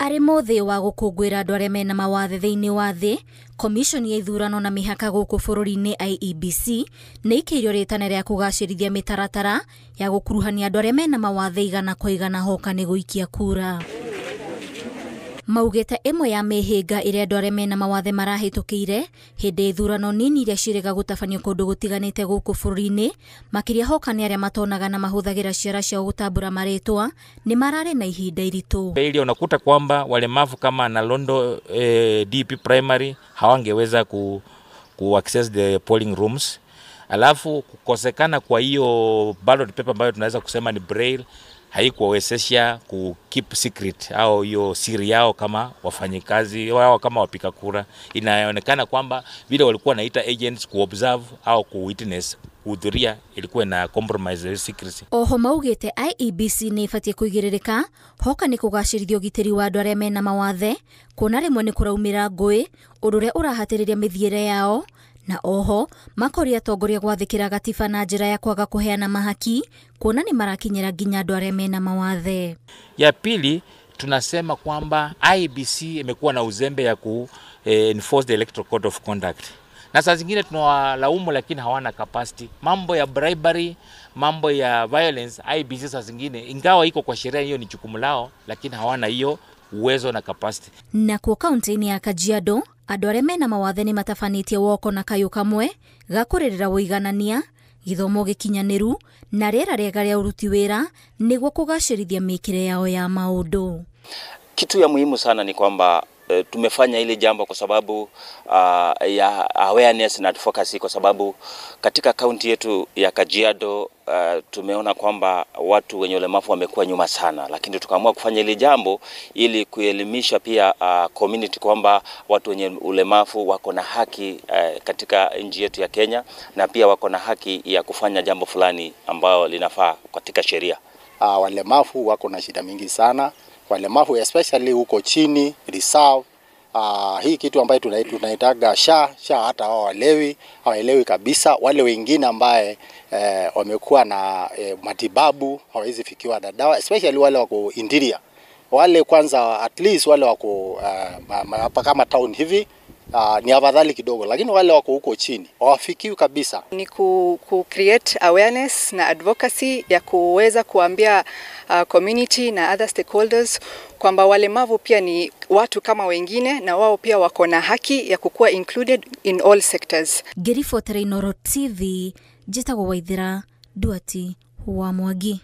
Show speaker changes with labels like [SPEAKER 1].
[SPEAKER 1] Arĩ mũthĩ wa gũkũngũĩra andũ arĩa mena mawathe thĩinĩ wa thĩ, Komishoni ya ithurano na mĩhaka gũkũ bũrũri-inĩ IEBC nĩ ĩikĩirio rĩtana rĩa kũgacĩrithia mĩtaratara ya gũkuruhania andũ arĩa mena mawathe igana kwa igana hoka nĩ gũikia kura. Maugĩte ĩmwe ya mĩhĩnga ĩrĩa andũ arĩa mena mawathe marahĩtũkĩire hĩndĩ ya ithurano nini iria ciĩrĩga gũtabanio kũndũ gũtiganĩte gũkũ bũrũri-inĩ, makĩria hoka nĩ arĩa matonaga na mahũthagĩra ciara ciao gũtambũra marĩtwa, nĩ mararĩ na ihinda iritũ.
[SPEAKER 2] Ili unakuta kwamba walemavu kama Nalondo DP primary hawangeweza ku access the polling rooms. Alafu kukosekana kwa hiyo ballot paper ambayo tunaweza kusema ni braille haikuwawezesha ku keep secret au hiyo siri yao kama wafanyikazi wao kama wapiga kura. Inaonekana kwamba vile walikuwa naita agents ku observe au ku witness kuhudhuria ilikuwa na compromise the secrecy.
[SPEAKER 1] Oho maugĩte IEBC nĩ ĩbatiĩ kũigĩrĩrĩka hoka nĩ kũgacĩrithia ũgitĩri wa andũ arĩa mena mawathe, kuona rĩmwe nĩ kũraumĩra ngũĩ ũndũ ũrĩa ũrahatĩrĩria mĩthiĩre yao, na oho makoria atongoria gwathĩkĩra gatiba na njĩra ya kwaga kũheana mahaki kuona nĩ marakinyĩra nginya andũ arĩa mena mawathe.
[SPEAKER 2] Ya pili tunasema kwamba IEBC imekuwa na uzembe ya ku enforce the electoral code of conduct. Na saa zingine tunawalaumu lakini hawana capacity. Mambo ya bribery, mambo ya violence, IEBC saa zingine ingawa iko kwa sheria hiyo ni jukumu lao, lakini hawana hiyo uwezo na capacity.
[SPEAKER 1] Na kwa kaunti ya Kajiado, andũ arĩa mena mawathe nĩ matabanĩtie woko na kayũ kamwe ga kũrĩrĩra ũiganania, gĩthomo gĩkinyanĩru na rĩera rĩega rĩa ũruti wĩra nĩguo kũgacĩrithia mĩkĩre yao ya maũndũ.
[SPEAKER 3] Kitu ya muhimu sana ni kwamba tumefanya ile jambo kwa sababu ya awareness na advocacy, kwa sababu katika kaunti yetu ya Kajiado tumeona kwamba watu wenye ulemavu wamekuwa nyuma sana, lakini tukaamua kufanya ile jambo ili kuelimisha pia community kwamba watu wenye ulemavu wako na haki katika nchi yetu ya Kenya, na pia wako na haki ya kufanya jambo fulani ambao linafaa katika sheria.
[SPEAKER 4] Walemavu wako na shida mingi sana. Walemavu especially huko chini reserve, hii kitu ambayo tunaitaga SHA hata hawaelewi kabisa. Wale wengine ambaye wamekuwa na matibabu hawawezi fikiwa na dawa, especially wale wako interior. Wale kwanza at least wale wako hapa kama town hivi ni afadhali kidogo, lakini wale wako huko chini hawafikiwi kabisa.
[SPEAKER 5] Ni ku create awareness na advocacy ya kuweza kuambia community na other stakeholders kwamba walemavu pia ni watu kama wengine na wao pia wako na haki ya kukua included in all sectors.
[SPEAKER 1] Ngĩribotera Inooro TV, njĩtagwo Waithera Duati wa Mwangi.